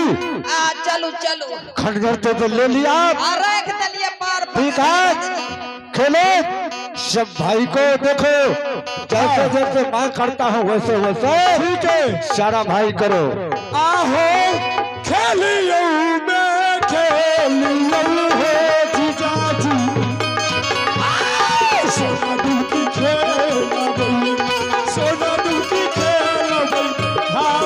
आ चलू चलू। खंजर तो ले लिया। आ राख देलिए पार। ठीक है, खेलो। सब भाई को देखो, जैसे जैसे मैं करता हूँ वैसे वैसे ठीक है, सारा भाई करो। आहो खेलियो मैं खेलियो हो जीजा जी, सोना डुबकी खेलबई, सोना डुबकी खेलबई। हाँ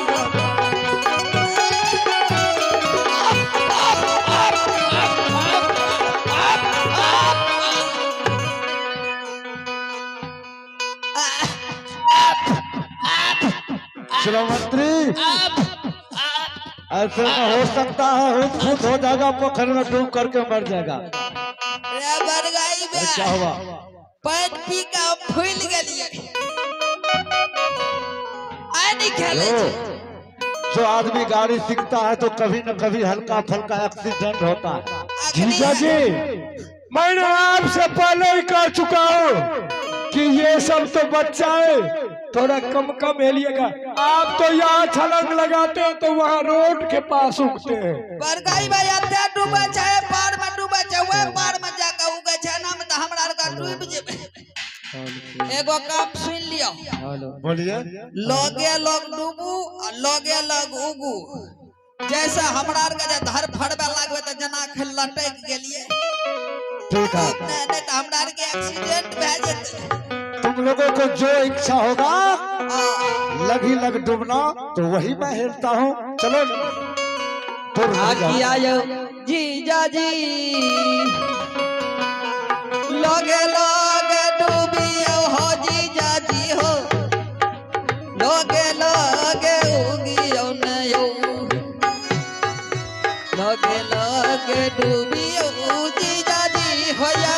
चलो मंत्री, ऐसे में हो सकता है खुद हो जाएगा, पोखर में डूब करके मर जाएगा। रे बरगाई अरे क्या हुआ? पानि पी के हम फूल गेलिए। आइ नहीं खेले ओ, छी। जो आदमी गाड़ी सीखता है तो कभी न कभी हल्का फुल्का एक्सीडेंट होता है। जीजा जी, मैंने आपसे पहले ही कह चुका हूँ कि ये सब तो बच्चा है, थोड़ा कम कम हेलिएगा। आप तो यहाँ छलांग लगाते हैं तो वहाँ रोड के पास उगते हैं। बरगाई भाई, एते डूबे छै, पार में डूबे छै, ओहि पार में जाके उगे छै ना, में तऽ हमरा आर के डूबि जेबै। एगो काम सुनि लियौ। बोलिए। लगे लग डूबू आ लगे लग उगू। जैसे हमरा आर के जे धर फड़बे लागबे तऽ जेना अखन लटकि गेलिए। ठीक है। नहि नहि तऽ हमरा आर के एक्सीडेंट भए जेतै। तुम लोगों को जो इच्छा होगा आ लग ही लग डूबना, तो वही मैं हेलता हूँ। चलो दूर हो जाओ। आकिया यौ जीजा जी, लगे लगे डूबियो हो जीजा जी हो, लगे लगे उगियो न यौ, लगे लगे डूबियो जीजा जी होया।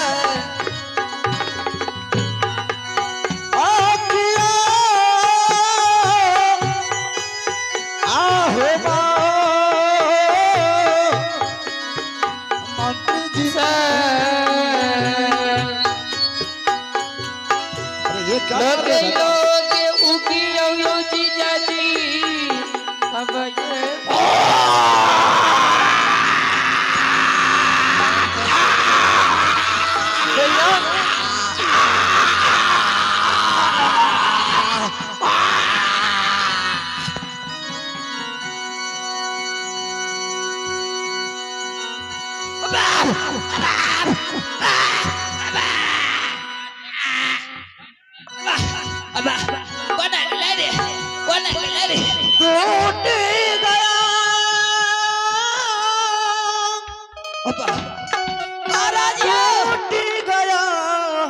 आकिया, आहो माँ, मंत्री जी। अरे ये क्या कर रहे लगे हैं? लगे उगियो यौ जीजा जी, अब ये कोना गेलै रे, कोना गेलै रे? टूट गया। अब्बा, महाराज यौ। टूट गया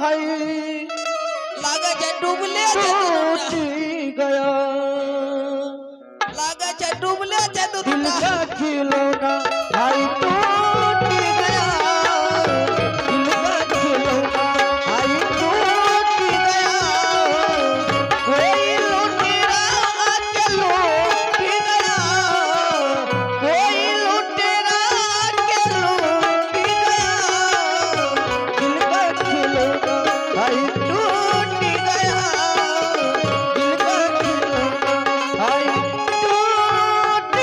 है। लागै छै डूबले छै दुनू। टूट गया। लागै छै डूबले छै दिल दुनू। का खिलौना भाई टूट गया, दिल का खिलौना भाई टूट गया, कोई लुटेरा के लूट गया, कोई लुटेरा के लूट गया, दिल का खिलौना भाई टूट गया, दिल का खिलौना भाई टूट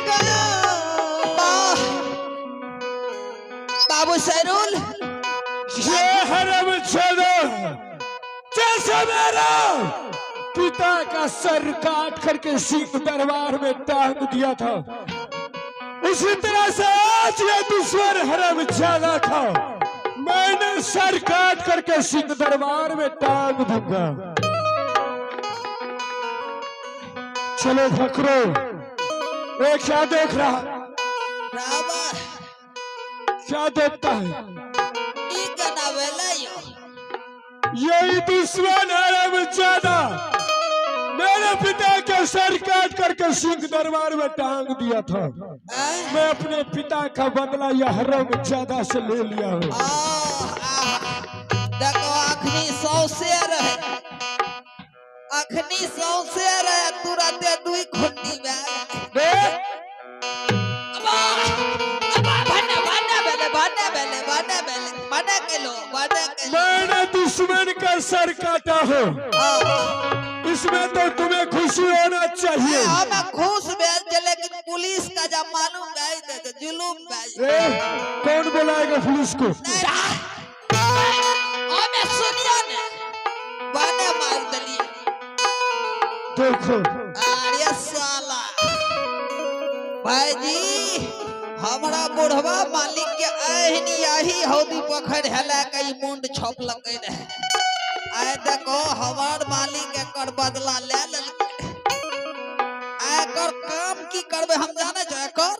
गया। वाह बाबू सैरुल, ये हरम छोड़ो, जैसे मेरा पिता का सर काट करके सिंह दरबार में टांग दिया था, उसी तरह से आज ये दुश्मन हरम ज्यादा था, मैंने सर काट करके सिंह दरबार में टांग दूंगा। चलो फकरो, ये क्या देख रहा? रावा। क्या देखता है? ई केना भेलै यौ? यही दुश्मन हरम ज्यादा मेरे पिता के सर काट करके सिंह दरबार में टांग दिया था। आँय? मैं अपने पिता का बदला यह हरम ज्यादा से ले लिया हूँ। आह, आह, देखो अखनी सौंसे रहे, अखनी सौंसे रहे, तुरते दुई खुंडी में आ गेल। अब्बा, अब्बा, भने, भने भेलै, भने भेलै, भने भेलै, भने केलो, भने केलो। मैंने दुश्मन का सर काटा हो, आह, इसमें तो तुम्हें खुशी होना चाहिए। हम खुश भेल छै, लेकिन पुलिस का जब मालूम भए जेतै जुलूम भए जेतै। ए, कौन बुलाएगा पुलिस को? हमे सुनियो ने, बने मार देलिए। देखो। अरे साला, भाईजी, हमरा बुढ़वा मालिक के एहनी यही हौदी पोखरि हेला के ई मुंड छपलकै रहे। आइ देखो, हमर मालिक एकर बदला ले लेलकै। आ एकर काम की करबै हम जानै छौ। एकर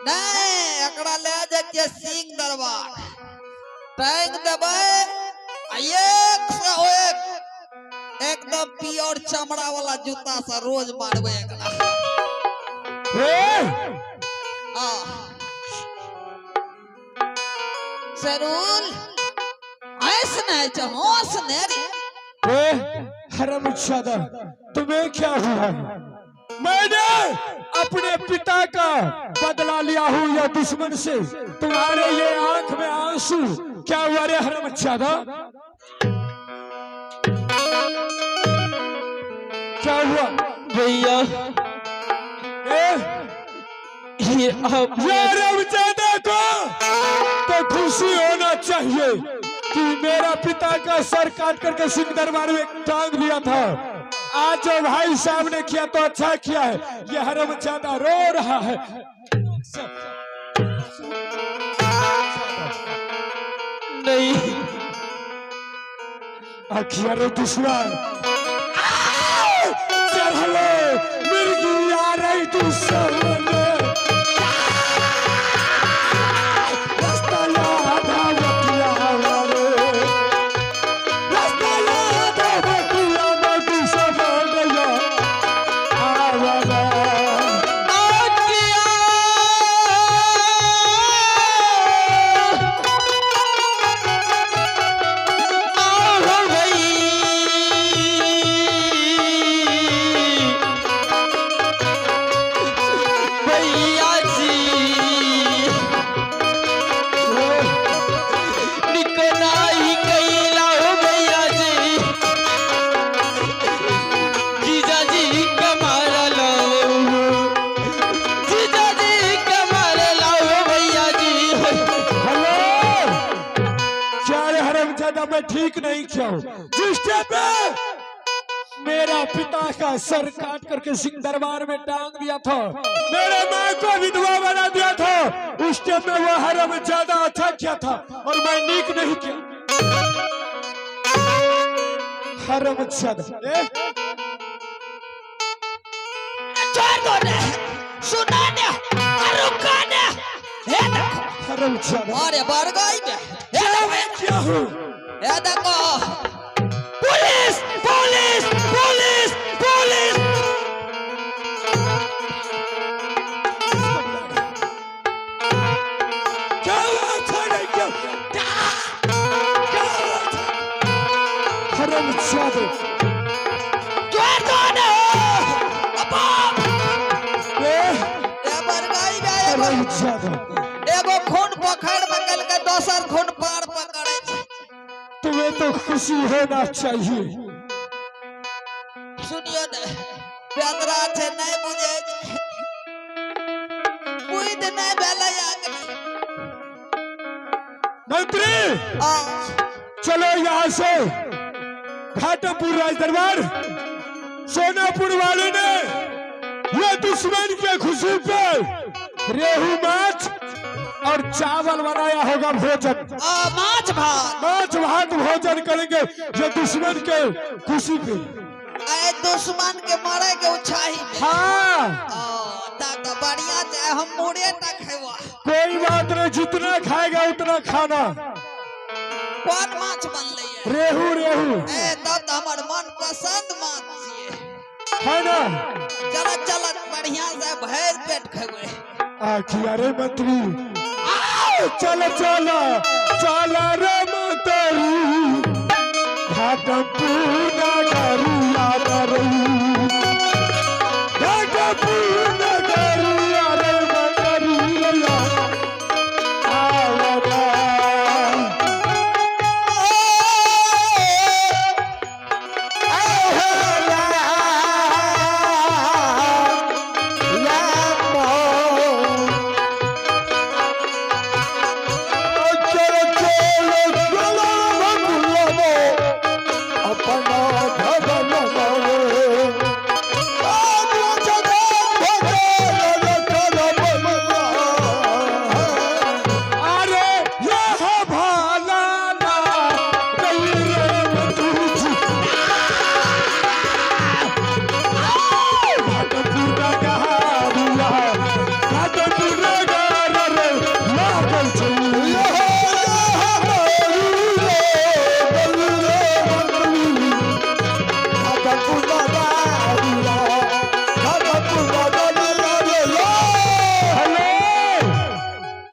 नहि, एकरा ले जाइ छियै सिंह दरबार, टांगि देबै आ 101 एकदम प्योर चमड़ा वाला जूता से रोज मारबै एकरा। ए, आ सरुल, ऐस नहीं छौ, होश ने रे। ए, हरामजादा, तुम्हें क्या हुआ? मैंने अपने पिता का बदला लिया हूँ या दुश्मन से, तुम्हारे ये आंख में आंसू क्या हुआ रे हरामजादा? क्या हुआ? भैया। ए, ये आप ये हरामजादा को तो खुशी होना चाहिए कि मेरा पिता का सर काट करके सिंह दरबार में टांग दिया था। आज जो भाई साहब ने किया तो अच्छा किया है। ये हरामजादा रो रहा है। नहीं। अखिया रे दुश्मन, चढ़ले मिर्गी आ रही दुश्मन, रास्ता याद आवतिया रे, रास्ता याद आवतिया में दुश्मन या आवारा। आज्ञा आहो भई, भैया जी, निकना ही कैला हो भैया जी, जीजा जी कमार लो, जीजा जी कमार लाओ भैया जी। हेलो, क्या रे हरामजादा, मैं ठीक नहीं किया हूँ? जिस पे मेरा पिता का सर काट करके सिंह दरबार में टांग दिया था, मेरे माँ को विधवा बना दिया था, उस टाइम में वो हरामजादा अच्छा किया था और मैं नीक नहीं किया। हरामजादा, ए? छोड़ दो ने, सुना ने, रुका ने, हे देखो। हरामजादा। अरे बढ़ गई ने, हे क्या देखो। मैं क्या हूँ? हे देखो, पुलिस, पुलिस, पुलिस, पुलिस। क्या हुआ? अच्छा नहीं क्या? क्या हुआ? हरामजादा। छोड़ दो ने, बाप। ए, हे बढ़ गई ने, एगो हरामजादा। एगो खून पोखर में कल के दोसर खून पार पकड़े छै। तुम्हें तो खुशी होना चाहिए। सुनियो ने, बेदरा छै, नहीं बुझे छै, बुझ नहीं भेलै अखनी। मंत्री। आ। चलो यहाँ से घाटमपुर राज दरबार। सोनापुर वाले ने ये दुश्मन के खुशी पे रेहू माछ और चावल बनाया होगा भोजन। आ, माछ भात। माछ भात भोजन करेंगे ये दुश्मन के खुशी पे। आए दुश्मन के मारे के उछाही में। हाँ। ओ, ता तो बढ़िया छै, हम मुड़े टा खेबो। कोई बात नहीं, जितना खाएगा उतना खाना। कोन माछ बनलै है? रेहू, रेहू। ए, तब तऽ हमर मन पसंद माछ छियै। है ना? चल चल, बढ़िया से भरि पेट खेबै। आखिया रे मंत्री, आओ, चल चल चल रे मंत्री, घाटमपुर नगरिया रे, घाटमपुर।